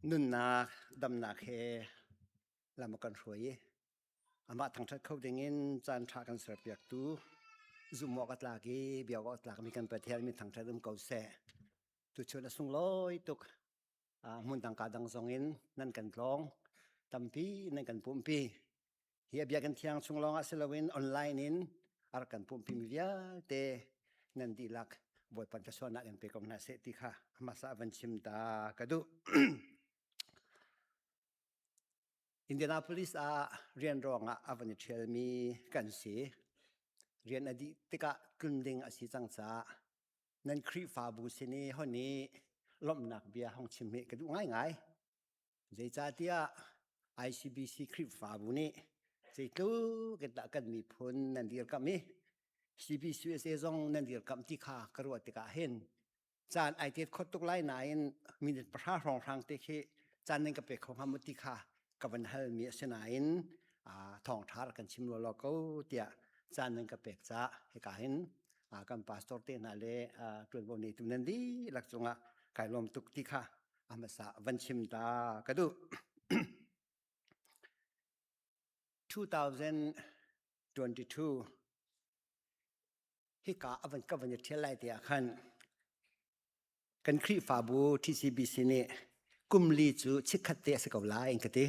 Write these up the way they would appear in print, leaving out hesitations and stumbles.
Nunnak damnak he lam a kan hruai i amah thangṭhat kho dingin caan ṭha kan serpiaktu zumh awk a tlak i biak awk a tlakmi kan Pathian min thangṭhat um ko seh. Tuchun a sunglawi tuk. Hmun dang ka dang zong in nan kan tlawng tampi nan kan pumpi. Hi a biakinn thiang chung lawngah si loin online in a rak kan pumpi mi vialte nan dihlak Bawipa thluachuahnak in pe ko hna seh ti kha hmasa van chim ta ka duh. Indianapolis ah rian ruangah a van i ṭhialmi kan si. Rian a dih tikah tlun ding a si cang caah nan Khrihfabu sin i hon i lawmhnak bia hong chim hi ka duh ngaingai. Zeicahtiah ICBC Khrihfabu nih zeitluk in dah kan miphun nan dirkamh i CBCUSA zong nan dirkamh ti kha ka ruah tikah hin caan ai tet khot tuk lai nain minute pahra hrawnghrang te khi caan nan ka pe kho hnga maw ti kha ka van halmi a si nain thawngṭha rak kan chim lawlaw ko tiah caan nan ka pek caah hika hin kan pastor te hna le ṭuanvo neitu nan dihlak cungah kai lawm tuk ti kha a hmasa van chim ta ka duh. 2022 hika a van ka van i ṭhial lai te ah khan kan Khrihfabu TCBC nih kum li cu chikkhat te a si ko lai in ka ti.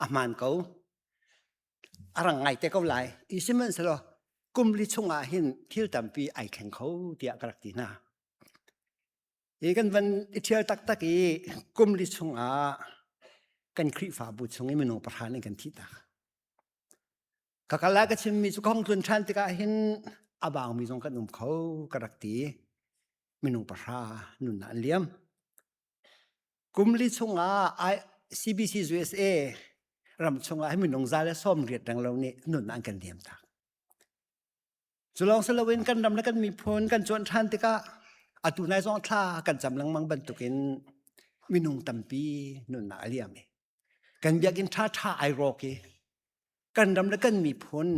A hmaan ko. A rang ngai te ko lai. I sihmanhsehlaw kum li chungah hin thil tampi ai thleng kho tiah ka rak ti hna. Hi kan van i ṭhial taktak i kum li chungah kan Khrihfabu chung i minung pahra nih kan thih tak. Ka kal ah ka chimmi cu ka hong tlun ṭhan tikah hin a baangmi zong kan um kho ka rak ti. Minung pahra nunnak an liam. Kum li chungah CBC USA ram chungah hin minung za le 80 renglo nih nunnak an kan liam tak. Cu lawng si loin kan ram le kan miphun kan cuanh ṭhan tikah atu nai zong thla kan cam lengmang bantukin minung tampi nunnak a liam i kan biakinn ṭhaṭha ai rawk i kan ram le kan miphun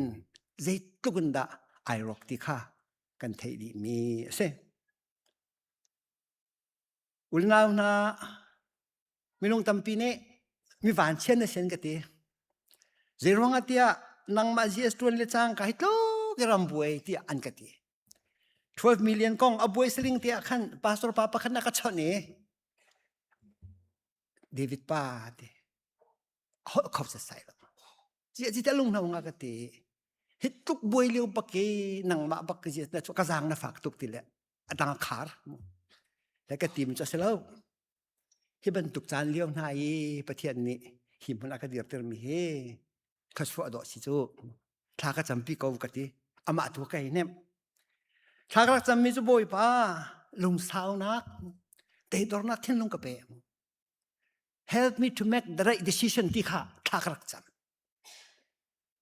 zeitluk in dah ai rawk ti kha kan theih dihmi a si. Unau hna minung tampi nih mi vanchiat na sin ka ti. Zeiruang ah tiah nangmah GS tuan le cang ka hi tluk i ram buai tiah an ka ti. 12 million kong a buai saling tiah khan pastor pa pakhat na ka chawnh i David pa ti holh kho sasai lo. Cia ci te lung hno nga ka ti. Hi tluk buai lio bak i nangmah bak ka na ka zaang na fak tuk ti le a dang khar. Le ka tim cu a si lo. Hi bantuk caan lio hna i Pathian nih hi hmun a ka dirtermi hi thluachuah dawh si cu. Thla ka campi ko ka ti. Amah tu ka i hnemh. Thla ka rak cammi cu Bawipa lungsaunak, teidornak thinlung ka pe. Help me to make the right decision ti kha thla ka rak cam.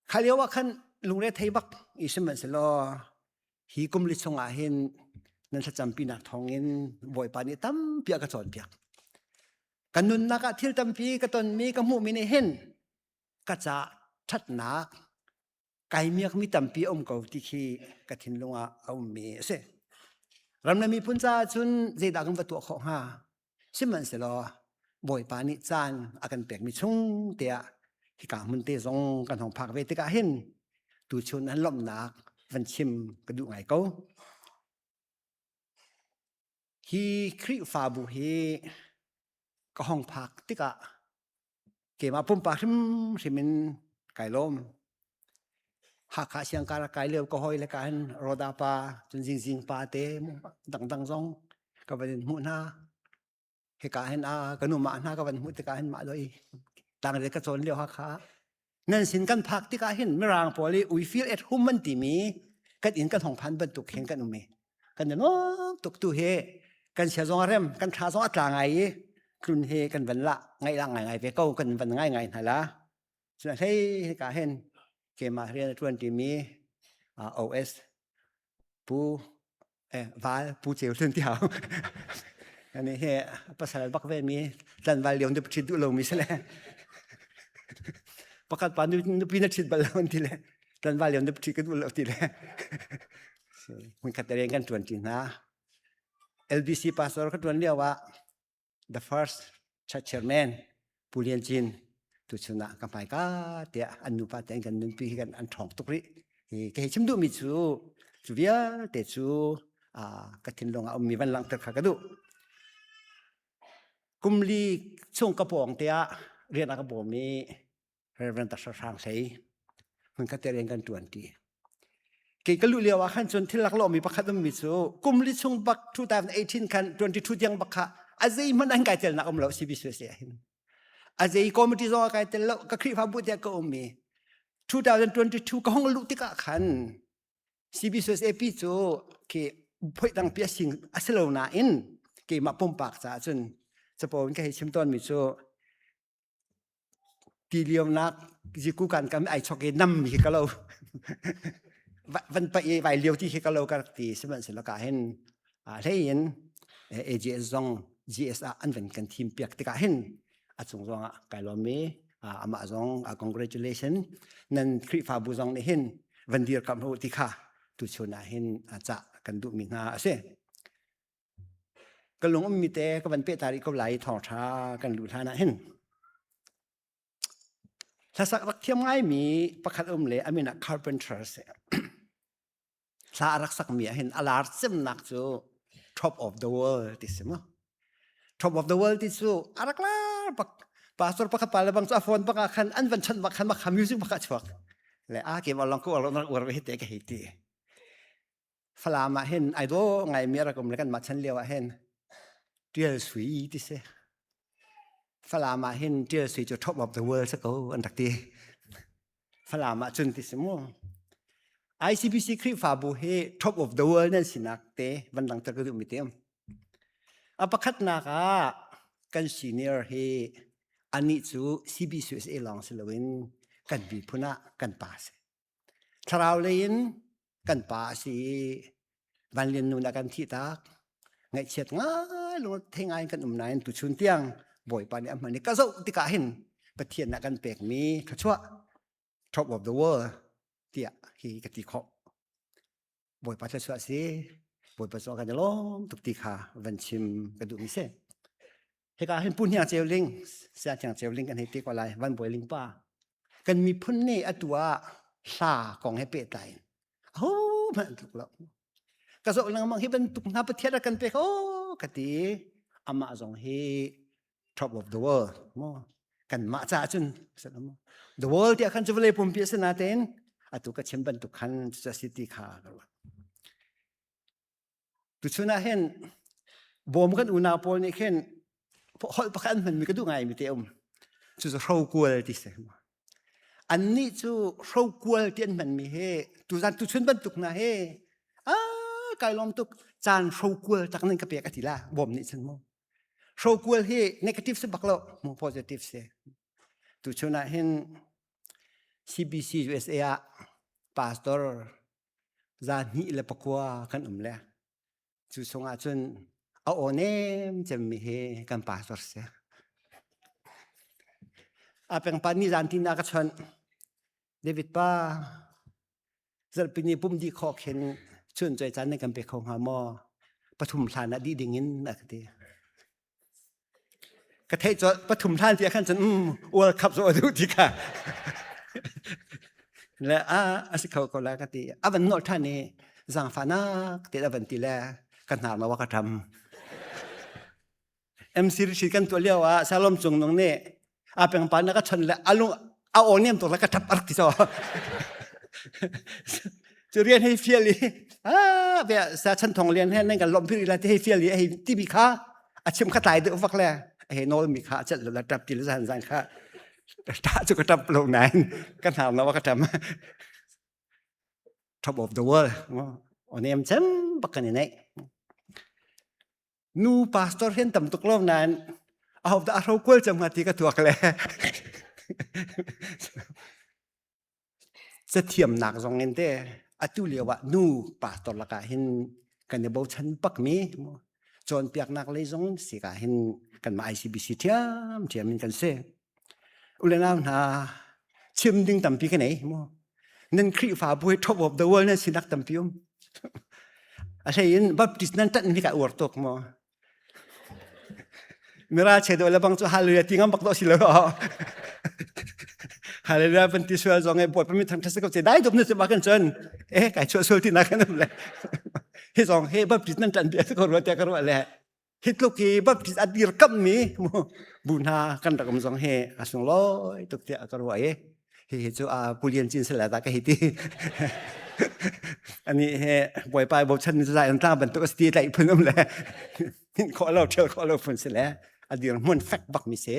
Kha lio ah khan lungre thei bak i sihmanhsehlaw hi kum li chungah hin nan thlacampinak thawngin Bawipa nih tampi a ka cawnpiak. Ka nunnak ah thil tampi ka tonmi ka hmuhmi nih hin ka ca ṭhatnak kai miakmi tampi a um ko ti khi ka thinlung ah a ummi a si. Ram le miphun caah cun zeidah kan va tuah khawh hnga? Sihmanhsehlaw Bawipa nih caan a kan pekmi chung tiah hika hmun te zong kan hong phak ve tikah hin tuchun an lawmhnak van chim ka duh ngai ko. Hi Khrihfabu hi ka hong phak tikah keimah pumpak hrimhrim in kai lawm. Hakha siangkar kai lio ka hawi le ka hin Roda pa, cun Zingzing pa te dangdang zong ka van in hmuh hna. Hika hin a ka nu mah hna ka van hmuh tikah hin mah doi tangre ka cawn lio Hakha. Nan sin kan phak tikah hin Mirang pawl i we feel at home an timi kan inn kan hong phan bantuk hin kan um i kan i nuam tuk tu hi kan sia zong a rem kan thla zong a tla ngai i tlun hi kan van la ngaih la ngai ngai ve ko kan van ngai ngai hna la cun hlei hika hin keimah rian a ṭuan ṭimi OS Pu eh val Pu Ceu Hlun ti hau ani he pasal bak ve mi tlanval lio nu ṭhit duh lomi si le pakhat pa nupi na ṭhit bal lo an ti le tlanval lio nu ṭhit ka duh lo ti le hmunkhat rian kan ṭuan ṭi hna LBC pastor ka ṭuan lio ah the first. Church Chairman Pu Lian Cin tuchun ah ka hmaika tiah an nupa te an kan nunpi hi kan an ṭhawng tuk rih. Hi ka hei chim duhmi cu cu vialte cu ka thinlung ah ummi van langhter kha ka duh. Kum li chung ka pawng te ah rian a ka bawm i Reverend Dr. Hrang Hlei hmunkhat te rian kan ṭuan ṭi. Kei ka luh lio ah khan cun thil laklawh mi pakhat ummi cu kum li chung bak 2018 khan 22 tiang bak kha a zei hmanh an kai telnak um lo CBCUSA ah hin. A zei committee zong a kai tel lo ka Khrihfabu tiah ka um i 2022 ka hong luh tikah khan CBCUSAP cu khi phoih dang pi a sing a si lo nain keimah pumpak caah cun capo in ka hei chim tawnmi cu Ti lionak ziku kan kam ai chok i nam hi ka lo. Van paih i vai lio ti hi ka lo ka rak ti sihmanhsehlaw ka hin hlei in AGS zong GS ah an van kan thim piak tikah hin a cung zong ah kai lawm i amah zong congratulation nan Khrihfabu zong nih hin van dirkamh u ti kha tuchun ah hin cah kan duhmi hna a si. Ka lung ummi te ka van peh ta rih ko lai i thawngṭha kan luh hlan ah hin. Hlasak rak thiam ngaimi pakhat um le a min ah Carpenter si. Hla a rak sakmi ah hin a lar cemnak cu Top of the World ti si mu. Top of the World ti cu a rak lar bak. Pastor pakhat pa le bang cu a phone bak ah khan an van chanh bak khan makha music bak a chuak. Le a ke long ko rak uar ve hi te ka hei ti. Falam ah hin ai dawh ngaimi a rak um le kanmah chan lio ah hin Ṭial Sui ti si. Falam ah hin Ṭial Sui cu top of the world si ko an rak ti. Falam ah cun ti si mu. ICBC Khrihfabu hi top of the world nan sinak te van langhter ka duhmi te um. A pakhatnak ah kan senior hi anih cu CBCUSA lawng si loin kan miphun ah kan pa si. Thlarau lei in kan pa a si i Vanlian nu na kan thih tak. Ngaihchiat ngai lung thei ngai in kan um nain tuchun tiang Bawipa nih a hman i ka zoh tikah hin Pathian nih a kan pekmi thluachuah top of the world tiah hi ka ti khawh. Bawipa thluachuah a si. Bawipa cu kan i lawm tuk ti kha van chim ka duhmi si. Hika hin Pu Hniang Ceu Ling, Saya Hniang Ceu Ling kan hei ti ko lai, Van Bawi Ling pa. Kan miphun nih atu ah hla kong he pehtlai in aho hmanh an tluk lo. Ka zoh lengmang hi bantuk hna Pathian a kan pek oh ka ti. Amah zong hi top of the world mo kanmah caah cun the world tiah khan cu vawlei pumpi a si natein atu ka chim bantuk khan cucu a si ti kha ka ruat. Tuchun ah hin bawm kan unau pawl nih khin holh pakhat an hmanmi ka duh ngaimi te um. Cu cu hrokual ti si. Annih cu hrokual ti an hmanmi hi tuzan tuchun bantuk hna hi ah kai lawm tuk caan hrokual tak nan ka pek a ti la bawm nih cun mu. Hrokual hi negative si bak lo mu positive si. Tuchun ah hin CBC USA ah pastor 209 kan um le cu chungah cun a aw nem cemmi hi kan pastor si. A pengpa ni zan tin a ka chawnh David pa zarhpini pum dih khawh khin chun choi caan nan kan pe kho hnga maw pathum hlan ah dih ding in a ka ti. Ka theih colh pathum hlan ti ah khan cun um World Cup cu a duh ti kha le a a si kho ko la ka ti a van nolh ṭhan i zaangfahnak te a van ti le ka hnar no a ka ṭam MC Rishi kan tuah lio ah Salom Cung Nung nih a pengpa na ka chon le a lung a aw niam tuk le ka ṭap a rak ti caw cu rian hei fial i ah bia sa chan thong lian he nan kan lawmh phir ila ti hei fial i hei timi kha a chim kha tlai deuh vak le hei nawl mi kha a celh lo la ṭap ti le zan zan kha ta cu ka ṭap lo nain ka hnar no ka ṭam top of the world onem cem bak kan i neih Nu pastor hian tam tuk lo nain aho dah a hrokual cang hnga ti ka tuak le cathiamnak zong in te atu lio ah nu pastor lakah hin kan i bochan bakmi cawnpiaknak lei zong si ka hin kanmah ICBC ṭhiam ṭhiam in kan si. Ulenau hna chim ding tampi ka nei mu. Nan Khrihfabu hi top of the world nan sinak tampi um. A hlei in Baptist nan ṭanh hi ka uar tuk mu. Mira che do le bang cu hallelujah ti ngam bak do si lo. Hallelujah pan ti sual zong e bawi pami thang thasa ko che dai dop na che ma kan chon e kai chua sual ti na kan um le. Hi zong he baptist nan tan bia ko ro te ka ro le. Hi tluk hi baptist a dir kam mi bu hna kan rak um zong he a sung loi tuk tiah ka ruah i hi hi cu a pulian cin sala ta ka hi ti. Ani he bawipa bochan mi zai an tlang bantuk a si ti tlaih phun um le. Hin khawh lo ṭhial khawh lo phun si le a dirhmun fek bak mi si.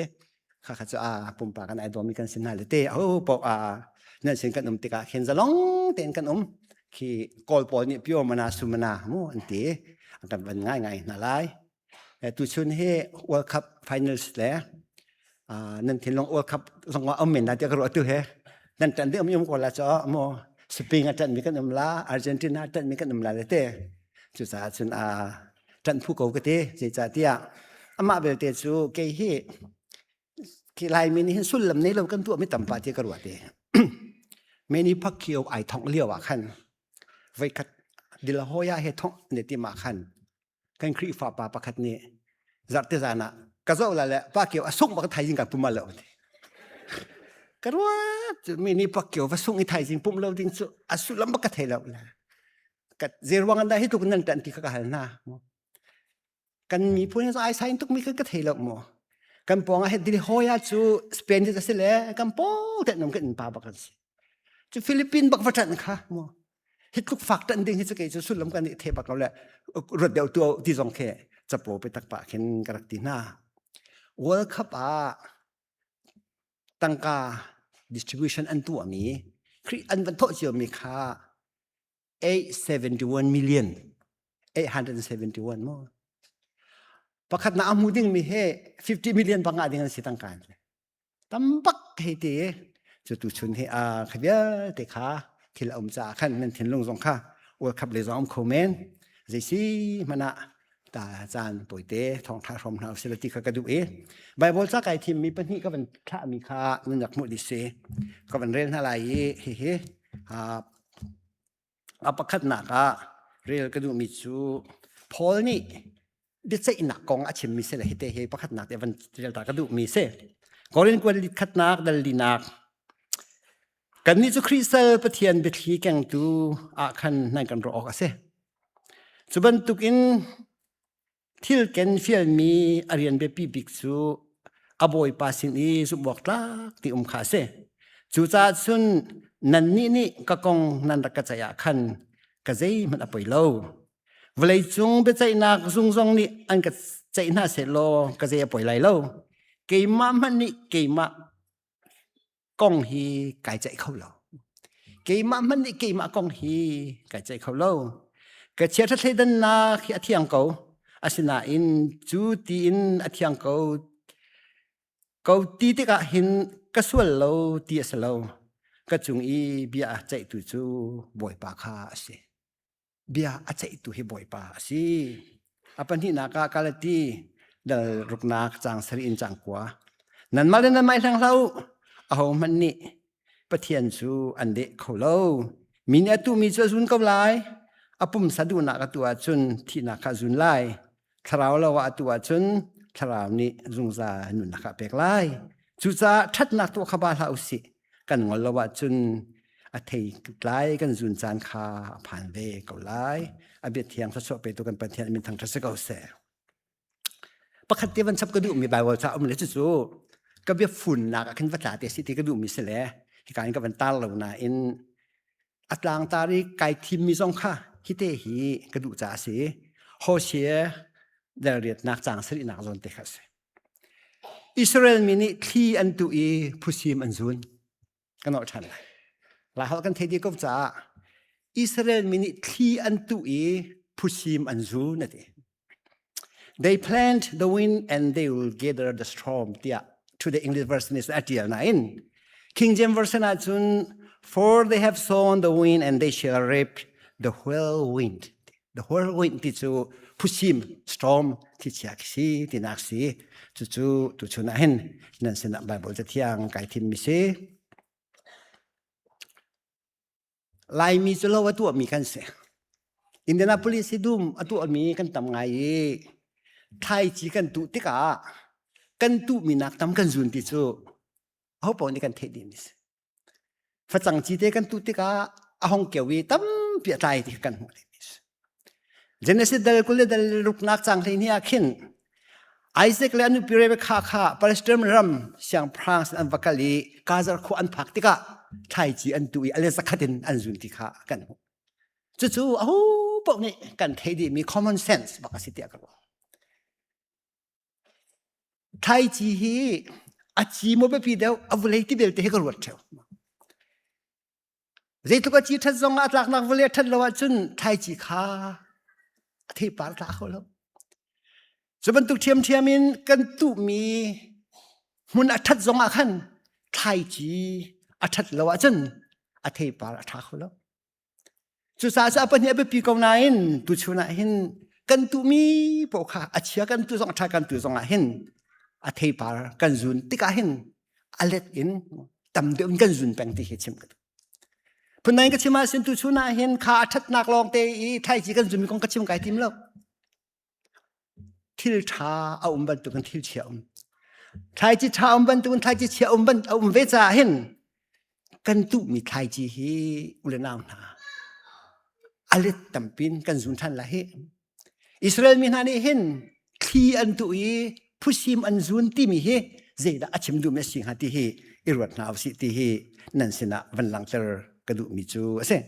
Kha kha cu a pumpak kan ai dawmi kan si hna le te ho paoh a nan sin kan um tikah khin zalong tein kan um. Khi Kawl pawl nih pure mana sumana mu an ti. An kan van ngai ngai hna lai. Tuchun hi World Cup finals le nan thinlung World Cup zong ah um men la tiah ka ruah tu he. Nan ṭan ding um um ko la cho mo Spain a ṭan mi kan um la Argentina a ṭan mi kan um la le te. Cucaah cun a ṭanh phu ko ka ti. Zeicahtiah amah belte cu kei hi khi Laimi nih hin sullam nei lo kan tuahmi tampa ti ka ruah ti. Many Pacquiao ai thongh lio ah khan voikhat De La Hoya he thongh ne ti ma khan kan Khrihfa pa pakhat nih zarhte zan ah ka zoh la le Pacquiao a sungh bak thaizing kan pum lo ti. Ka ruat mi nih Pacquiao va sungh i thaizing pum lo ding cu a sullam bak ka thei lo la. Ka zeiruang an dah hi tluk nan ṭanh ti kha ka hal hna. Kan miphun hi ai sain tuk mi kha ka thei lo mu. Kan pawng ah dil hoya cu Spain a si le kan paw te nong kan pa bak an si. Cu Philippine bak va ṭanh kha mu. Hi tluk fak ṭanh ding hi cu kei cu sullam kan i the bak lo le ruat deuh tu ti zong khi capo pe tak pa khin ka rak ti hna. World Cup ah tangka distribution an tuahmi Khrih an van thawh cio mi kha 871 million 871 mo pakhat na a hmu ding mi he 50 million banga ding an si tangka tambak hei ti cu tu chun hi a kha vialte kha thil a um caah khan nan thinlung zong kha World Cup le zong um kho men zeisi hmanh ah ta caan tawite thawngtha hrawm hna usila ti kha ka duh i Bible ca kai thim mi pahnih ka van thlah mi kha nan rak hmuh dih si ka van rel hna lai i hihi A pakhatnak ah rel ka duhmi cu Paul nih biaceihnak kong a chimmi si le hite hi pakhatnak te van rel ta ka duhmi si. Korin kuan lit khatnak dal linak Kannih cu Khrih sal Pathian biathli kengtu ah khan nan kan ruah awk a si. Cu bantukin Thil ken fialmi a rian biapi bik cu a bawipa sin i zumhawktlak ti um kha a si. Cucaah cun nannih nih ka kong nan rak ka ceih ah khan ka zeihmanh a poi lo. Vawleicung biaceihnak zung zong nih an ka ceih hna sehlaw ka zei a poi lai lo. Keimah hmanh nih keimah kong hi kai ceih kho lo. Keimah hmanh nih keimah kong hi kai ceih kho lo. Ka chiaṭha thleidannak hi a thiang ko. Asinain cu tiin a thiang ko ko ti tikah hin ka sual lo ti a si lo. Ka cung i bia a ceihtu cu Bawipa kha a si. Bia a ceihtu hi Bawipa a si. A pahnihnak ah Galati dal ruknak caang sarih in caang kua. Nanmah le nanmah i hleng hlah u. Ahohmanh nih Pathian cu an deh kho lo. Mi nih a tuhmi cu a zun ko lai. A pumsa duhnak a tuah ahcun thihnak kha a zun lai. Thlarau lo ah a tuah ahcun thlarau nih zungzal nunnak a pek lai. Cucaah ṭhatnak tuah kha ba hlah u sih. Kan ngol lo ahcun a thei tlai kan zun caan kha a phan ve ko lai. A bia thiang thluachuah petu kan Pathian min thangṭhat si ko seh. Pakhat te van chap ka duhmi Bible ca um le cucu ka bia funnak ah khin va tla te si ti ka duhmi si le hika in ka van tar lo nain a tlangtar i kai thimmi zong kha hite hi ka duh caah a si. Hosea dal riatnak caang sarihnak zawn te kha a si. Israel mi nih thli an tuh i phusim an zun. Kan nolh ṭhan lai. Laiholh kan thei dih ko caah Israel mi nih thli an tuh i phusim an zun a ti. They plant the wind and they will gather the storm tiah to the English version is a ṭial nain King James version ahcun for they have sown the wind and they shall reap the whirlwind. The whirlwind ti cu phusim storm thlichia khi si tinak si. Cucu tuchun ah hin nan sinah Bible cathiang kai thimmi si. Laimi cu lo a tuahmi kan si. Indianapolis hi dum a tuahmi kan tam ngai i thlaici kan tuh tikah. Kan tuhmi nak tam kan zun ti cu aho paoh nih kan theih dih mi si. Facang ci te kan tuh tikah a hong keu i tampi a tlai ti kan hmuh dih mi si. Genesis dal 20 le dal ruknak cang hlei ni ah khin Isaac le a nupi Rebekah kha Palestine ram siangpahrang sin an va kal i Gaza khua an phak tikah thlaici an tuh i a let zakhat in an zun ti kha kan hmuh. Cucu aho paoh nih kan theih dihmi common sense bak a si tiah ka ruah. Thlaici hi a ci maw biapi deuh a vulei ti belte hi ka ruat ṭheo. Zeitluk a ci ṭhat zong ah a tlaknak vawlei a ṭhat lo ahcun thlaici kha a theipar a tla kho lo. Cu bantuk ṭhiamṭhiam in kan tuhmi hmun a ṭhat zong ah khan thlaici a ṭhat lo ahcun a theipar a ṭha kho lo. Cucaah cu a pahnih a biapi ko nain tuchun ah hin kan tuhmi paoh kha a chia kan tuh zong a ṭha kan tuh zong ah hin a theipar kan zun tikah hin a let in tam deuh in kan zun peng ti hi chim ka duh. Phundang ka chim ahcun tuchun ah hin kha a ṭhatnak lawng te i thlaici kan zunmi kong ka chim kai tim lo. Thil ṭha a um bantukin thil chia um. Thlaici ṭha um bantukin thlaici chia um ban a um ve caah hin kan tuhmi thlaici hi u le nau hna a let tampin kan zun ṭhan lai hi. Israel mi hna nih hin thli an tuh i phusim an zun timi hi zeidah a chim duhmi a si hnga ti hi i ruat hna usih ti hi nan sinah van langhter ka duhmi cu a si.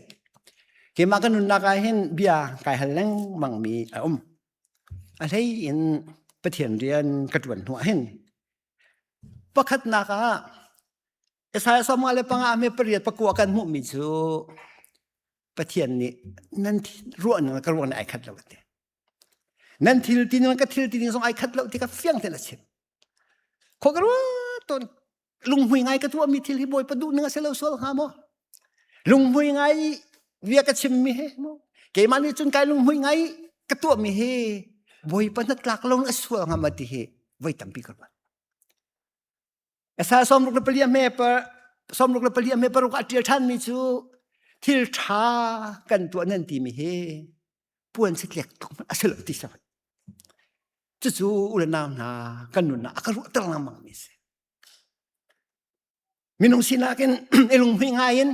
Keimah ka nunnak ah hin bia kai hal lengmang mi a um. A hlei in Pathian rian ka ṭuan hnu ah hin pakhatnak ah Isaiah 55 me pariat pakua kan hmuhmi cu Pathian nih nan ruahning le ka ruahning ai khat lo a ti. Nan thil ti ning ka thil ti ning zong ai khat lo ti ka fiang tein a chim. Khua ka ruat tawn lunghmui ngai ka tuahmi thil hi Bawipa duh ning a si lo sual hnga maw? Lunghmui ngai bia ka chimmi hi maw? Keimah nih cun kai lunghmui ngai ka tuahmi hi Bawipa hnatlak lo a sual hnga ma ti hi voi tampi ka ruat. Asa 64 hme per 64 hme paruk a ṭial ṭhanmi cu thil ṭha kan tuah nan timi hi puan si tlek tuk a si lo ti sa. Cucu u le nau hna kan nunnak a ka ruahter lengmang mi si. Minung sinak in i lunghmui ngai in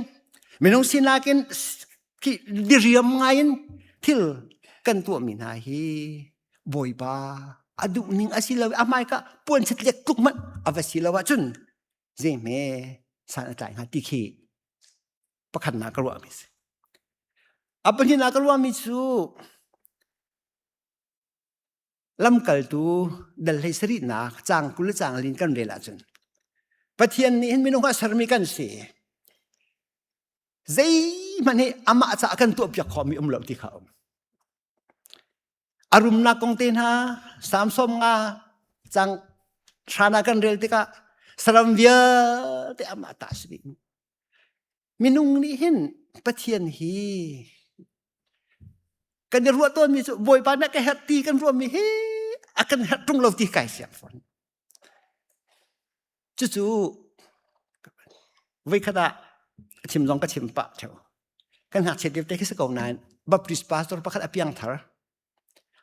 minung sinak in diriam ngai in thil kan tuahmi hna hi Bawipa a duhning a si lo a hmaika puan chatliak tluk hmanh a va si lo ahcun zeihme san a tlai hnga ti khi pakhatnak ka ruahmi si. A pahnihnak ka ruahmi cu lamkaltu dal hlei sarihnak caang 20 le caang lin kan rel ahcun Pathian nih hin minung a sermi kan si. Zeihmanh hi amah caah kan tuahpiak khawhmi um lo ti kha um. A rumnak kong te hna Psalm 90 cang hrana kan rel tikah saram vialte amah ta si dih. Minung nih hin Pathian hi kan i ruah tawnmi cu Bawipa nih ka herh ti kan ruahmi hi a kan herh ṭung lo ti kai siang fawn. Cucu voikhat ah a chim zong ka chim pah ṭheo. Kan ngakchiat lio te khi si ko nain Baptist pastor pakhat a piang thar.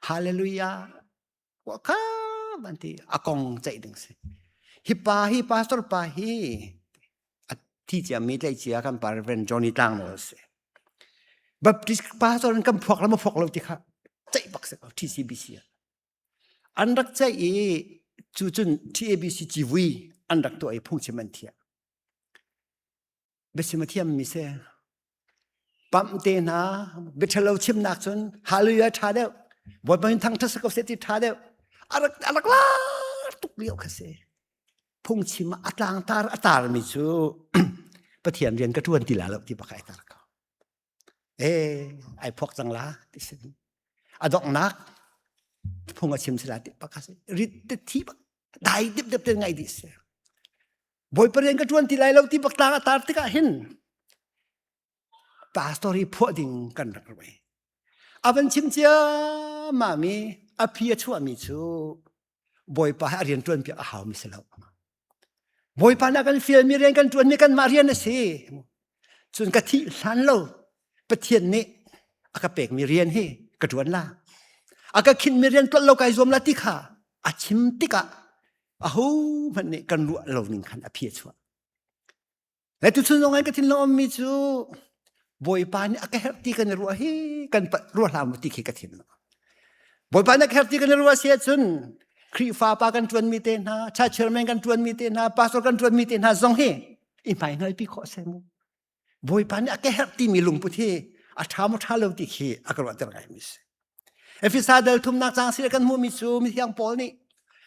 Hallelujah. Wa kha an ti a kong ceih ding si. Hi pa hi pastor pa hi a thi cia mi tlaih cia kan pa Reverend Johnny Tlangnawl si. Baptist pastor in kan phuak lo ma phuak lo ti kha ceih bak si ko TCBC ah. An rak ceih i cu cun TABC civui an rak tuah i phungchim an thiah. Biachim a thiammi si. Pamh te hna biaṭhalo chimnak cun hallelujah ṭha deuh. Bawipa in thangṭhat si ko seh ti ṭha deuh. A rak a rak lar tuk lio kha si. Phungchim ah a tlangtar a tarmi cu Pathian rian ka ṭuan ti la lo ti bak ai tar ko. Eh, ai phuak cang la ti si. A donghnak phung a chim si la ti bak a si. Rit te thi bak dai dip dip te ngai dih si. Bawipa rian ka ṭuan ti lai lo ti bak tlang a tar tikah hin pastor hi phuah ding kan rak ruai. A van chim ciammam i a phi a chuahmi cu Bawipa he a rian ṭuan piak a haumi si lo. Bawipa nih a kan fialmi rian kan ṭuanmi kanmah rian a si. Cun ka thih hlan lo Pathian nih a ka pekmi rian hi ka ṭuan la. A ka khinhmi rian ṭuan lo kai zuam la ti kha a chim tikah. Aho hmanh nih kan ruah lo ning khan a phi a chuah. Le tuchun zong ka thinlung ummi cu Bawipa nih a ka herh ti kan i ruah hi kan ruah hlah mu ti khi ka thinlung. Bawipa nih a ka herh ti kan i ruah si ahcun Khrihfa pa kan ṭuanmi te hna, church chairman kan ṭuanmi te hna, pastor kan ṭuanmi te hna zong hi i hmaihngalpi khawh seh mu. Bawipa nih a ka herh timi lungput hi a ṭha maw ṭha lo ti khi a ka ruahter ngaimi si. Efesa dal thumnak cang sile kan hmuhmi cu mithiang Paul nih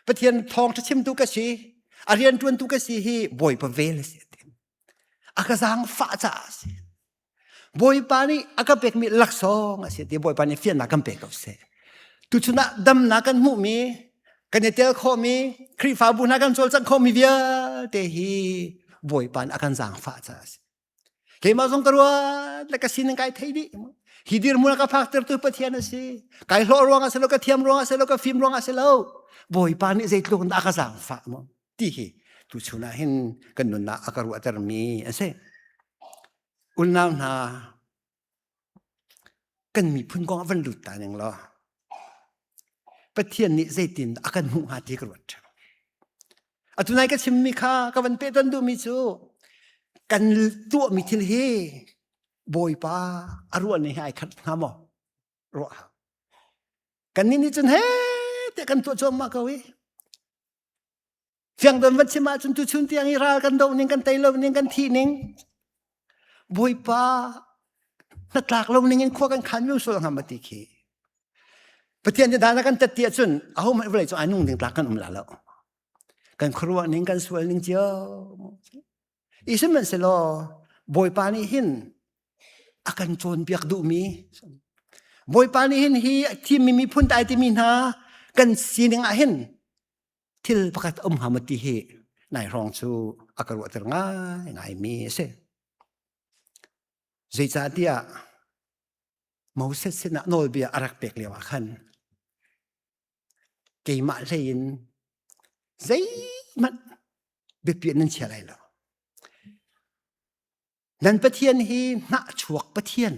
Pathian thawngṭha chimtu ka si, a rianṭuantu ka si hi Bawipa vel a si a ti. A ka zaangfah caah a si. Bawipa nih a ka pekmi laksawng a si ti Bawipa nih fiannak kan pe ko seh. Tuchun ah damnak kan hmuhmi, kan i tel khawhmi, Khrihfabu hna kan cawlcangh khawhmi vialte hi Bawipa nih a kan zaangfah caah a si. Keimah zong ka ruat le ka sining kai thei dih. Hi dirhmun a ka phaktertu Pathian a si. Kai hlawh ruang a si lo, ka thiam ruang a si lo, ka fim ruang a si lo. Bawipa nih zeitluk in dah a ka zaangfah mu ti hi tuchun ah hin kan nunnak a ka ruahtermi a si. Unau hna, kan miphun kong ah van lut ta ning law Pathian nih zeitin a kan hmuh hnga ti ka ruat ṭheo. Atu nai ka chimmi kha ka van peh ton duhmi cu kan tuahmi thil hi Bawipa a ruah ning he ai khat hnga maw? Ruah hau. Kannih nih cun he tiah kan tuah cuahmah ko i Fiangdon van chim ahcun tuchun tiang i ral kan doh ning, kan tei lo ning, kan thih ning, Bawipa hnatlak lo ning in khua kan khan mi sual hnga ma ti khi. Pathian nih dan a kan tat ti ahcun ahohmanh vawlei cung ai nung ding tlak kan um la lo. Kan khuaruah ning, kan sual ning cio. I sihmanhsehlaw Bawipa nih hin a kan cawnpiak duhmi Bawipa nih hin hi thimmi miphun tai timi hna kan sining ah hin thil pakhat um hnga maw ti hi nai hrawng cu a ka ruahter ngai ngaimi a si. Zeicahtiah Moses sinah nawlbia a rak pek lio ah khan keimah hlei in zeihmanh biapi nan chia lai lo. Nan Pathian hi hnahchuak Pathian.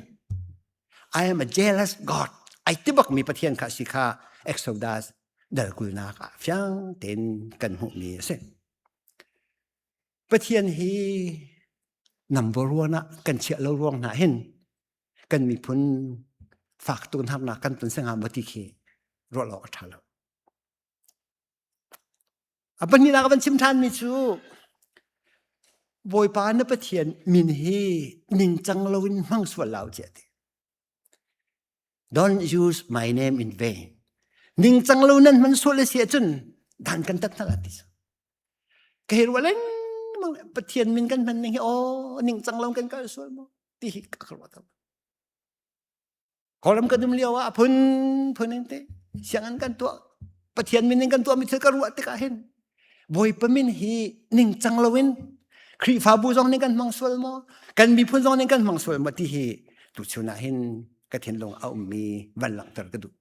I am a jealous God. Ai ti bakmi Pathian kha si kha Exodus dal kulnak ah fiang tein kan hmuhmi a si. Pathian hi number one ah kan chiah lo ruang hna hin kan miphun fak tuk harnak kan ton sengah maw ti khi ruah lo a ṭha lo. A pahnihnak a van chim ṭhanmi cu Bawipa na Pathian min hi ningcang loin hmang sual hlah u tiah a ti. Don't use my name in vain. Ningcang lo nan hman sual a si ahcun dan kan tat hna la ti. Ka hei ruah lengmang Pathian min kan hman ning hi aw ningcang lo kan kal sual maw ti hi ka ruah tam. Kawlram kan um lio ah a phunphun in te sianginn kan tuah Pathian min in kan tuahmi thil ka ruah tikah hin Bawipa min hi ningcang loin Khrihfabu zong nih kan hmang sual maw kan miphun zong nih kan hmang sual maw ti hi tuchun ah hin ka thinlung a ummi van langhter ka duh.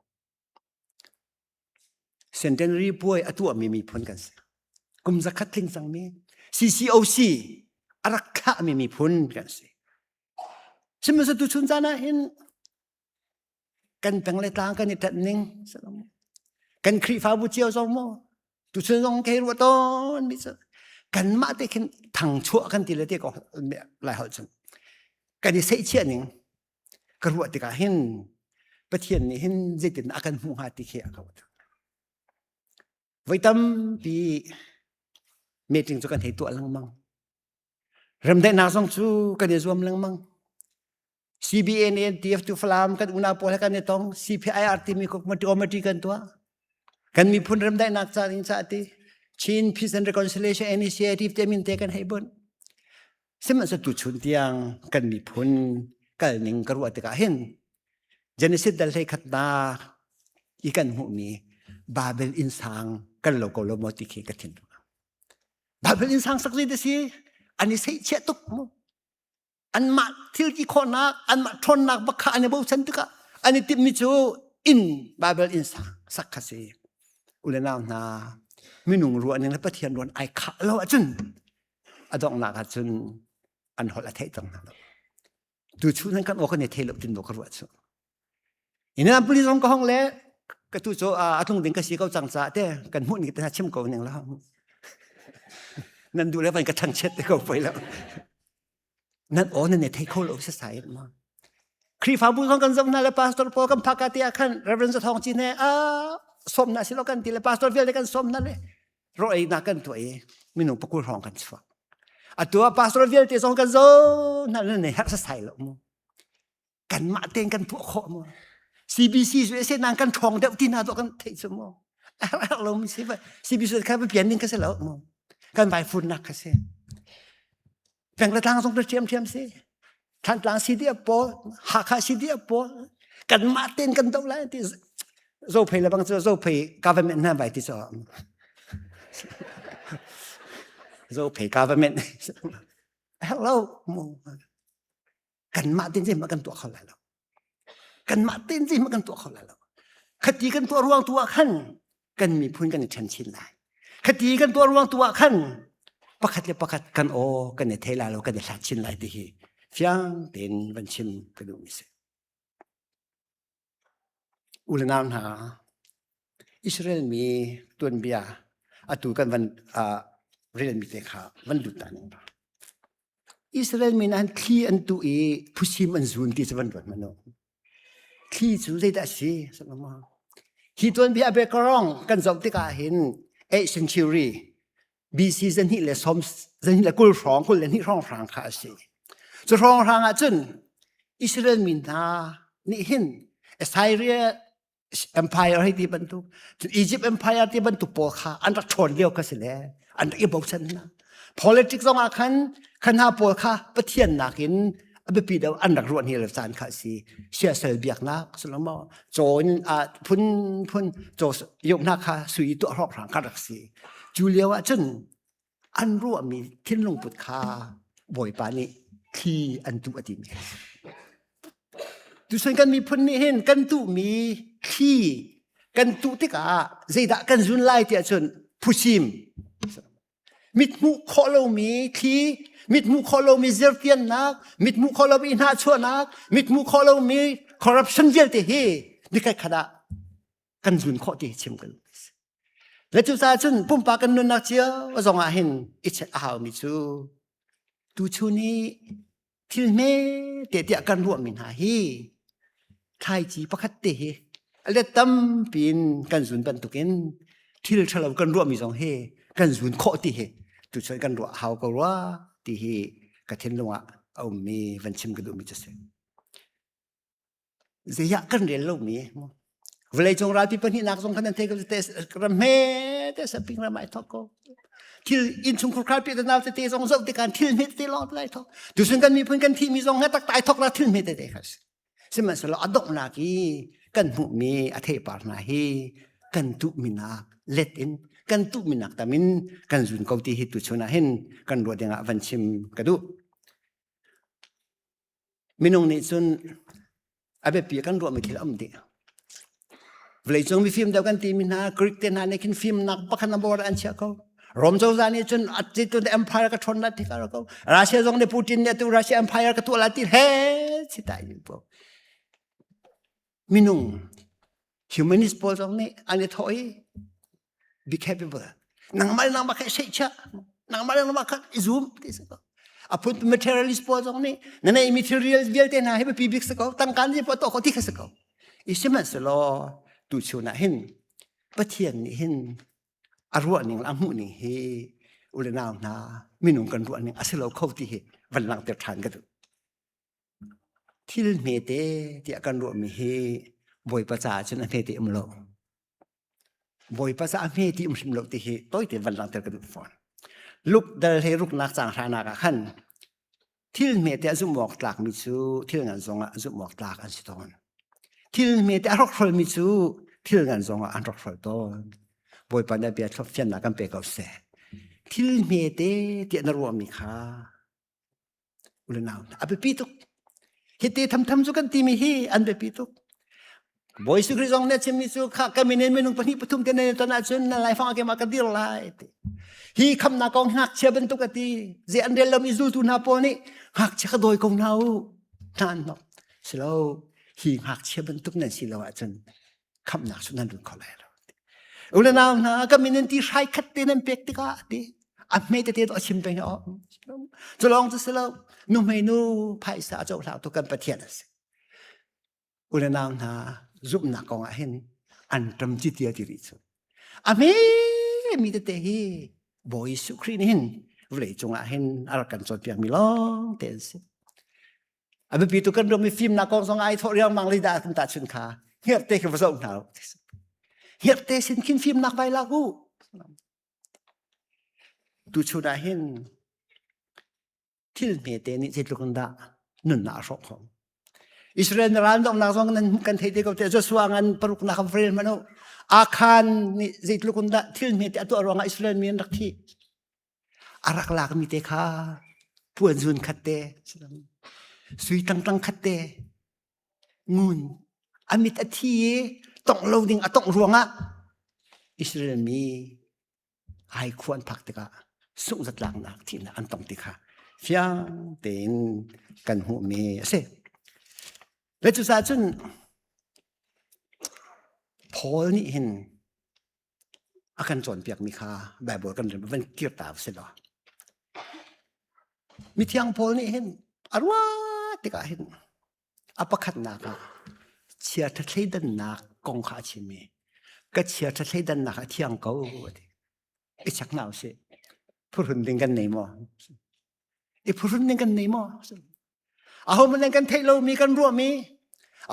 Centenary puai a tuahmi miphun kan si. Kum zakhat tling cangmi CCOC a rak thlahmi miphun kan si. Sihmanhsehlaw tuchun caan ah hin kan peng le tlang kan i ṭanh ning kan Khrihfabu cio zong maw tuchun zong kei ruah tawn mi cu kanmah te khin thangchuah kan ti le te ko lai holh cun kan i seihchiah ning ka ruah tikah hin Pathian nih hin zeitin a kan hmuh hnga ti khi a ka ruat. Voi tampi meeting cu kan hei tuah lengmang. Remdaihnak zong cu kan i zuam lengmang. CBN TF2 Falam kan unau pawl he kan i tong. CPIR timi committee kan tuah. Kan miphun remdaihnak ca ding ca ti Chin Peace and Reconciliation Initiative te min te kan hei bunh. Sihmanhsehlaw tuchun tiang kan miphun kal ning ka ruah tikah hin Genesis dal hlei khatnak i kan hmuhmi Babel innsang kan lo ko lo maw ti khi ka thin Bible innsang sak zei si an i seihchiah tuk mu anmah thil ti khawhnak anmah ṭhawnnak bak kha an i bochan tikah an i timhmi cu inn Bible inn sak sak kha si ule nau hna minung ruah ning le Pathian ruan ai khah lo ahcun a donghnak ahcun an holh a theih cang hna lo tu chu nan kan aw kan i thei lo tin ka ruah chu ina police zong ka hong le ka tu chu a tlung ding ka si ko cang ca te kan hmuh ni te chim ko ning la. Nan duh le van ka thangchiat te ko poi lo. Nan aw nan i thei kho lo sa sai ma. Khrihfabu zong kan zoh hna le pastor pawl kan phaka te ah khan Reverend Zathong Cin he a sawm na si lo kan ti le pastor vialte kan sawm na le ro ei na kan tuah i minung pakul hrawng kan chuak. Atu ah pastor vialte zong kan zo hna le ne herh sa sai lo mu. Kanmah tein kan tuah khawh mu. CBC cu se nang kan ṭhawng deuh ti hna dawh kan theih cu mu. Herh lo mi si CBC kha pian ding ka si lo mu. Kan vai funnak ka si. Peng le tlang zong tu ṭhiamṭhiam si. Thantlang CDF pawl, Hakha CDF pawl, kanmah tein kan doh lai ti Zophei le bang cu Zophei government hna vai ti cu. Zophei government. Hello. Kanmah tein zeihmah kan tuah kho lai lo. Kanmah tein zeihmah kan tuah kho lai lo. Khati kan tuah ruang tu ah khan kan miphun kan i ṭhen chin lai. Khati kan tuah ruang tu ah khan pakhat le pakhat kan aw kan i thei lai lo kan i hlat chin lai ti hi fiang tein van chim ka duhmi si. U le nau hna, Israel mi tuanbia atu kan van uh, relmi te kha van lut ta ning ba. Israel mi nan thli an tu i phusim an zun ti cu van ruat hmanh u. Thli cu zeidah a si? Hi tuanbia a background kan zoh tikah hin 8th century BC zahnih le som zahnih le kul hrawng 22 hrawng hrang kha a si. Cu hrawng hrang ah cun Israel mi hna nih hin Assyria Empire hei ti bantuk Egypt Empire ti bantuk pawl kha an rak ṭhawn lio kha si le an rak i bochan hna. Politics zong ah khan kha hna pawl kha Pathian nakin a biapi deuh an rak ruah hni lo caan kha a si. Siasal biaknak sulamo caw in phun phun caw yoknak kha sui tuah hrawk hrang kha rak si. Cu lio ah cun an ruahmi thinlung put kha Bawipa nih thli an tuh a timi kha Tuchan kan miphun nih hin kan tuhmi thli kan tuh tikah zeidah kan zun lai tiah cun phusim mithmuh khawh lomi thli mithmuh khawh lomi zirtiannak mithmuh khawh lomi hnahchuahnak mithmuh khawh lomi corruption vialte hi nikhat khat ah kan zun khawh ti chim kan Le cucaah cun pumpak kan nunnak cio zong ah hin i check a haumi cu tuchun hi thil hme te tiah kan ruahmi hna hi thlaici pakhat te hi a let tampi in kan zun bantukin thil ṭhalo kan ruahmi zong hi kan zun khawh ti hi tuchun kan ruah hau ko rua ti hi ka thinlung ah a ummi van chim ka duhmi cu si. Zeiah kan rel lomi vawleicung ralpi pahnihnak zong khan nan thei ko te ram hme te saping ram ai thok ko thil innchungkhur kharpi te nau tete zong zoh tikah thil hme tete lawng te ai thok tusun kan miphun kan thihmi zong he tak ai thok la thil hme tete kha si sihmanhsehlaw a donghnak i kan hmuhmi a theipar hna hi kan tuhmi nak let in kan tuhmi nak tam in kan zun ko ti hi tuchun ah hin kan ruah dingah van chim ka duh Minung nih cun a biapi kan ruahmi thil a um dih. Vawleicung mifim deuh kan timi hna Greek te hna nih khin fimnak pakhat na bor an chiah ko. Rom cozah nih cun atu empire ka ṭhawn la ti ka ko. Russia zong nih Putin nih atu Russia empire ka tuah la ti he chitai po. Minung humanist pawl zong nih an i thawh i be capable nangmah le nangmah kha i seihchiah nangmah le nangmah kha i zum ti si ko a phun materialist pawl zong nih na neihmi thil real vialte hna hi biapi bik si ko tangka nih poah tuah khawh ti kha si ko i sihmanhsehlaw tuchun ah hin Pathian nih hin a ruah ning a hmuh ning hi u le nau hna minung kan ruah ning a si lo kho ti hi van langhter ṭhan ka duh Thil hmete tiah kan ruahmi hi Bawipa caah cun a hmete um lo. Bawipa caah a hme ti um hrim lo ti hi tawite van langhter ka duh fawn. Luk dal he ruknak caang hranak ah khan thil hmete a zumh awk tlakmi cu thil ngan zongah zumh awk tlak an si tawn. Thil hmete a hrokhrolmi cu thil ngan zongah an hrokhrol tawn. Bawipa nih a bia fiannak kan pe ko seh. Thil hmete tiah na ruahmi kha Ulenau a biapi tuk. Hiti thamtham cu kan timi hi an biapi tuk. Bawi Jesuh Khrih zong nih a chimmi cu kha ka min in minung pahnih pathum te nan ton ahcun nan laifang a kemah ka dir lai ti. Hi khamnak kong ngakchia bantuk a ti. Zei an rel lomi zultu hna pawl nih ngakchia ka dawi ko hna u. Hna an hnok. Silo hi ngakchia bantuk nan si lo ahcun khamnak cu nan lut kho lai lo. Ulenau hna ka min in ti hrai khat te nan pek tikah ti. A hme tete to a chim peng oh. Cu lawng cu si lo. Nu hmei nu phaisa a cohlang tu kan Pathian a si. Unau hna zumhnak kong ah hin an ṭam ci tia ti rih cu. A hme mi tete hi Bawi Jesuh Khrih nih hin vawlei cungah hin a rak kan cawnpiak mi lawng te an si. A biapi tu kan ram i fimnak kong zong ai thawh riangmang li dah kan tahchun kha hngerhte khi va zoh hna u. Hngerhte sin khin fimnak vai lak u. Tuchun ah hin thil hmete nih zeitluk in dah nunnak a hrawh khawh. Israel na ral donghnak zong nan kan thei te ko te Joshua ngan paruknak kan rel hmanh u. Akhan nih zeitluk in dah thil hmete a tuah ruangah Israel mi an rak thi. A rak lakmi te kha puan zun khat te sui tangtang khat te ngun a mit a thi i tongh lo ding a tongh ruangah Israel mi ai khua an phak tikah sungh-zatlaknak thihnak an tong ti kha fiang tein kan hmuhmi a si. Le cucaah cun Paul nih hin a kan cawnpiakmi kha Baibal kan rem van kir ta si law mithiang Paul nih hin a ruah tikah hin a pakhatnak ah chiaṭha thleidannak kong kha a chim i ka chiaṭha thleidannak a thiang ko a ti i chek hna usih phuhrun ding kan nei maw i phuhrun ding kan nei maw aho hmanh kan theih lomi kan ruahmi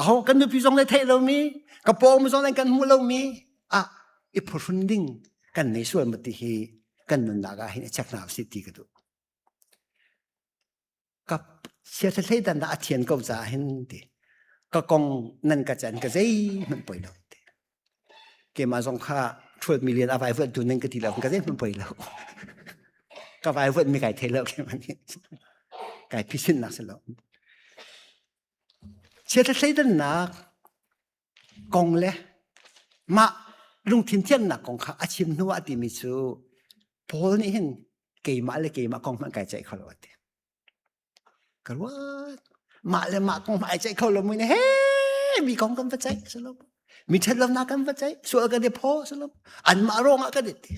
aho kan nupi zong le theih lomi ka pawng zong le kan hmuh lomi ah i phuhrun ding kan nei sual ma ti hi kan nunnak ah hin i check hna usih ti ka duh ka chiaṭha thleidan dah a thian ko caah hin ti ka kong nan ka can ka zeihmanh poi lo ti keimah zong kha 12 million a vaivuanh tu nan ka ti lo ka zeihmanh poi lo ka vaivuanh mi kai thei lo keimah nih kai phisin nak si lo chiaṭha thleidannak kong le mah lungthin thiannak kong kha a chim hnu ah timi cu Paul nih hin keimah le keimah kong hmanh kai ceih kho lo a ti. Ka ruat. Mah le mah kong hmanh ai ceih kho lo mui he mi kong kan va ceih si lo. Mi ṭhat lonak kan va ceih sual kan i phaw si lo. Anmah ruangah kan i ti.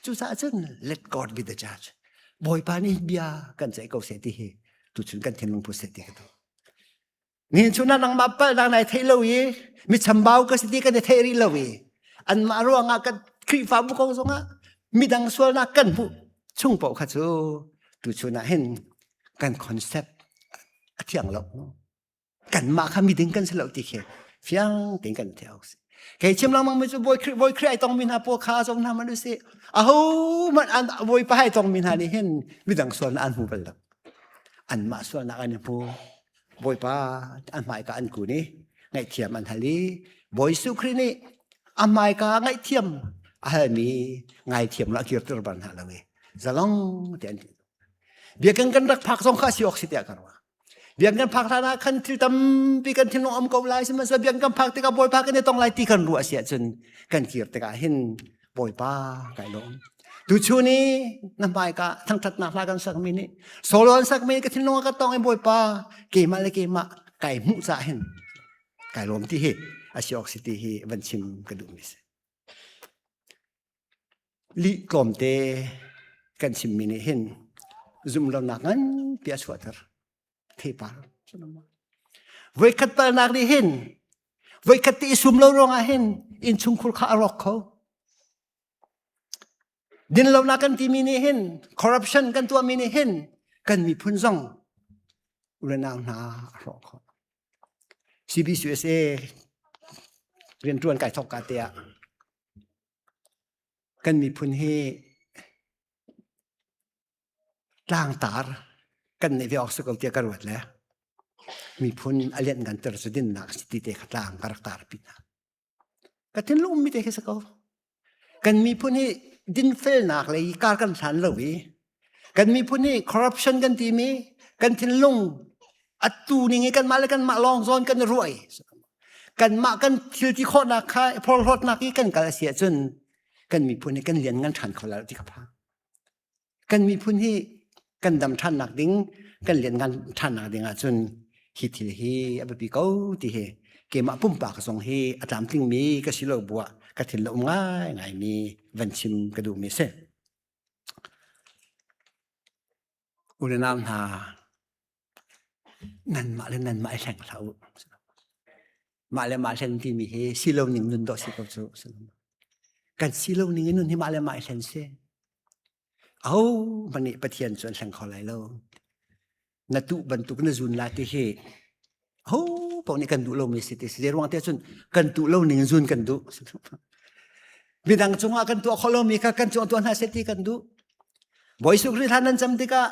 Cucaah cun let God be the judge. Bawipa nih bia kan ceih ko seh ti hi tuchun kan thinlung pu seh ti ka duh. Nihin chun ah nangmah palhnak nai theih lo i mi chambau ka si ti kan i theih rih lo i anmah ruangah kan Khrihfabu ko zongah midang sualnak kan hmuh chung paoh kha cu tuchun ah hin kan concept a thiang lo. Kanmah kha miding kan si lo ti khi fiang tein kan theih awk si. Kei chim lengmang mi cu Bawi Khrih Bawi Khrih ai tongmi hna pawl kha zong hna man usih. Aho hmanh an Bawipa ai tongmi hna nih hin midang sualnak an hmu bal lo. Anmah sualnak an i hmu. Bawipa an hmaika an kun i ngaihthiam an hal i Bawi Jesuh Khrih nih a hmaika ngaihthiam a halmi ngaithiam lo a kirter bal hna lo i zalong te an ti. Biakinn kan rak phak zong kha si awk si tiah ka ruah. Biakinn kan phak hlan ah khan thil tampi kan thinlung um ko lai sihmanhsehlaw biakinn kan phak tikah Bawipa kan i tong lai ti kan ruah si ahcun kan kir tikah hin Bawipa kai lawm. Tuchun i na hmaika thangṭhatnak hla kan sakmi nih solo an sakmi ka thinlung a ka tong i Bawipa keimah le keimah kai hmuh caah hin kai lawm ti hi a si awk si ti hi van chim ka duhmi si. Lih tlawmte kan chimmi nih hin zumhlonak nganpi a chuahter. Theipar. Voikhat palnak nih hin voikhat te i sum lo ruangah hin innchungkhur kha a rawk kho. Dinlonak kan timi nih hin corruption kan tuahmi nih hin kan miphun zong ulenau hna a hrawh khawh. CBCUSA rianṭuan kai thawk ka te ah kan miphun hi tlangtar kan neih ve awk si ko tiah ka ruat le miphun a lianh nganter cu dinnak si ti te kha tlang ka rak tar pi hna. Ka thinlung ummi te khi si ko. Kan miphun hi dinfelnak lei kar kan hlan lo i kan miphun hi corruption kan timi kan thinlung atu ning i kanmah le kanmah lawng zawn kan i ruah i kanmah kan thil ti khawhnak kha phorhlawtnak i kan kal a si ahcun kan miphun hi kan lian ngan ṭhan kho lai lo ti ka phang. Kan miphun hi kan dam ṭhannak ding, kan lianngan ṭhannak ding ahcun hi thil hi a biapi ko ti hi keimah pumpak zong hi a tlamtlingmi ka si lo buah ka thin le um ngaingaimi van chim ka duhmi a si. U le nau hna, nanmah le nanmah i hleng hlah u. Mah le mah hlen timi hi si lo ning nun dawh si ko cu. Kan si lo ning in nun hi mah le mah i hlen si. Aho hmanh nih Pathian cu an hleng kho lai lo. Na tuh bantuk na zun la ti hi ho paoh nih kan duh lomi si ti si. Zei ruang te cun kan tuh lo ning in zun kan duh. Midang cungah kan tuah khawh lomi kha kan cungah tuah hna seh ti kan duh. Bawi Jesuh Khrih hlan nan cam tikah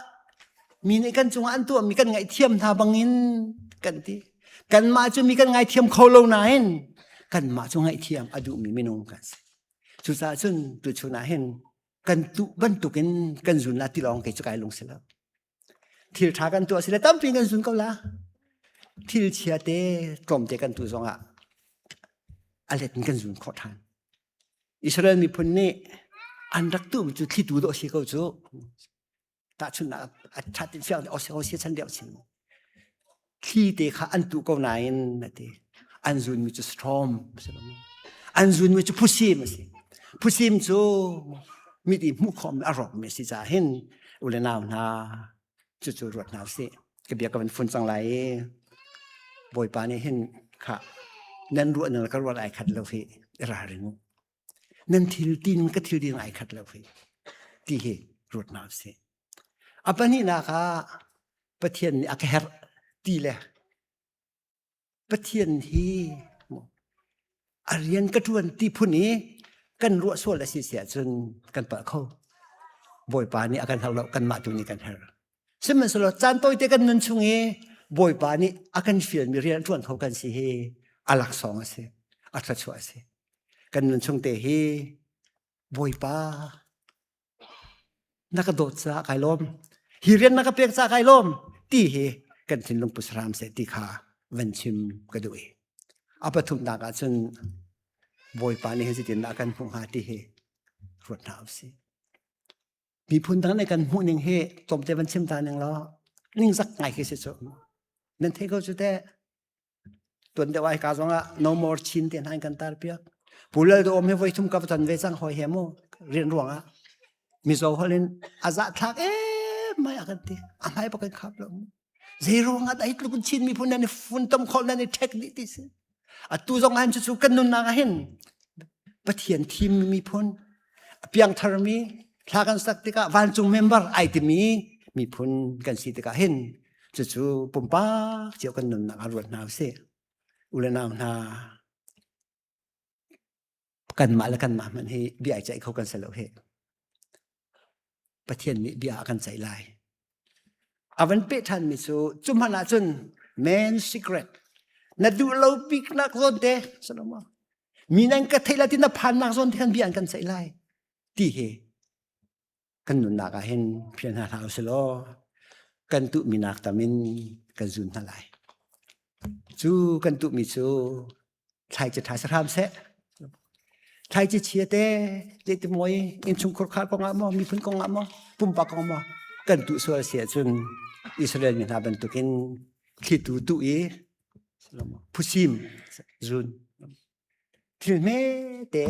mi nih kan cungah an tuahmi kan ngaihthiam hna bangin kan ti. Kanmah cu mi kan ngaithiam kho lo nain kanmah cu ngaihthiam a duhmi minung kan si. Cucaah cun tuchun ah hin kan tuh bantukin kan zun la ti lawng kei cu kai lung si lo. Thil ṭha kan tuah si le tampi kan zun ko la. Thil chia te tlawmte kan tuh zongah a let in kan zun khawh ṭhan. Israel miphun nih an rak tuhmi cu thlitu dawh si ko cu. Tahchunhnak a ṭhat in fiang Hosea chan deuh chin. Thli te kha an tuh ko nain a ti. An zunmi cu storm an zunmi cu phusim a si. Phusim cu mit i hmuh khawhmi a rawkmi a si caah hin u le nau hna cucu ruat hna usih. Ka bia ka van fun cang lai i Bawipa nih hin kha nan ruah nan ka ruah ai khat lo hi i ralring u. Nan thil tin ka thil ding ai khat lo hi ti hi ruat hna usih. A pahnihnak ah Pathian nih a ka herh ti le Pathian hi a rian ka ṭuan ti phun i kan ruah sual a si si ahcun kan palh kho. Bawipa nih a kan herh lo, kanmah tu nih kan herh. Sihmanhsehlaw caan tawite kan nun chung i Bawipa nih a kan fialmi rian a ṭuan kho kan si hi a laksawng a si, a thluachuah a si. Kan nun chung te hi Bawipa na ka dawt caah kai lawm hi rian na ka pek caah kai lawm ti hi kan thinlung pu hram seh ti kha van chim ka duh i a pathumnak ah cun Bawipa nih hin zeitindah kan hmuh hnga ti hi ruat hna usih miphun dang nih kan hmuh ning hi tlawmte van chim ta ning law ningzak ngai khi si cu nan thei ko cu teh Tuan deuh ai ka zong ah no more Chin te hna in kan tar piak. Pu Lal Do Om hi voi thum ka va ton ve cang hoi he mu rian ruang ah Mizo holh in a zah thlak em mai a kan ti. A hmai pa kan khap lo mu. Zei ruang ah dah hi tluk in Chin miphun nan i funtom khol nan i ṭhek dih ti si. Atu zong ah cucu kan nunnak ah hin Pathian thim miphun a piangtharmi thla kan sak tikah vancung member ai timi miphun kan si tikah hin Cucu pumpak cio kan nunnak ah ruat hna usih. U le nau hna, kanmah le kanmah hmanh hi bia i ceih kho kan si lo hih. Pathian nih bia a kan ceih lai. A van peh ṭhanmi cu cu hmanh ahcun man secret na duh lo biknak zawn te Solomon mi nan ka theih lai ti na phannak zawn te khan bia an kan ceih lai ti hi kan nunnak ah hin phial hna hlah usih law kan tuhmi nak tam in kan zun hna lai. Cu kan tuhmi cu thlaici ṭha si hram seh. Thlaici chia te zeiti mawi innchungkhur khar kong ah maw miphun kong ah maw pumpak kong maw kan tuh sual si ahcun Israel mi hna bantukin thlitu tuh i phusim zun Thil hmete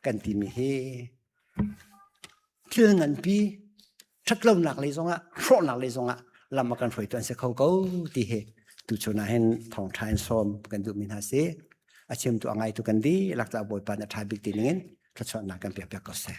kan timi hi thil nganpi ṭhatlonak lei zongah hrawhnak lei zongah lam a kan hruaitu an si kho ko ti hi tuchun ah hin thawngṭha in sawm kan duhmi hna si. A chimtu a ngaitu kan dihlak caah Bawipa nih a ṭha bik ti ningin thluachuahnak kan pek piak ko seh.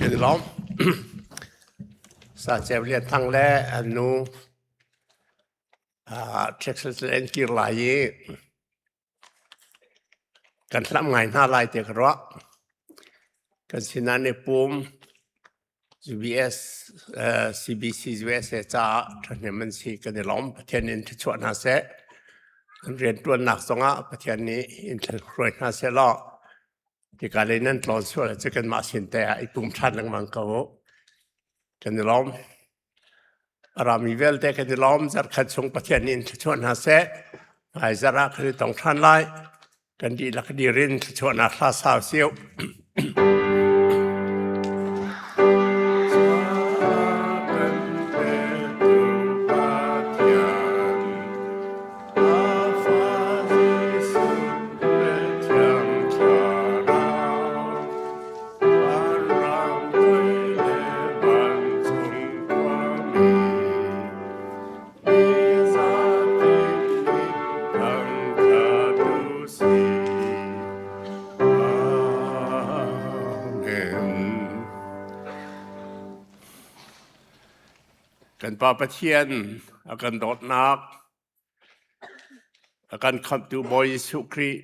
Kan i lawm. Saceu Lian Thang le an nu Texas an kir lai i kan hlam ngai hna lai ti ka ruah. Kan sinah ni pum UBS CBC USA caah ṭhahnem an si kan i lawm. Pathian in thluachuah hna seh. An rianṭuannak zongah Pathian nih in hruai hna seh law. Hika lei nan tlawn sual ahcun kanmah sin te ah i pum ṭhan lengmang ko u. Kan i lawm. A rami vialte kan i lawm. Zarhkhat chung Pathian nih in thluachuah hna seh. Hmaizarh ah kan i tong ṭhan lai. Kan dihlak dir in thluachuahnak hla sau siu. Kan Pa Pathian a kan dawtnak, a kan khamhtu Bawi Jesuh Khrih.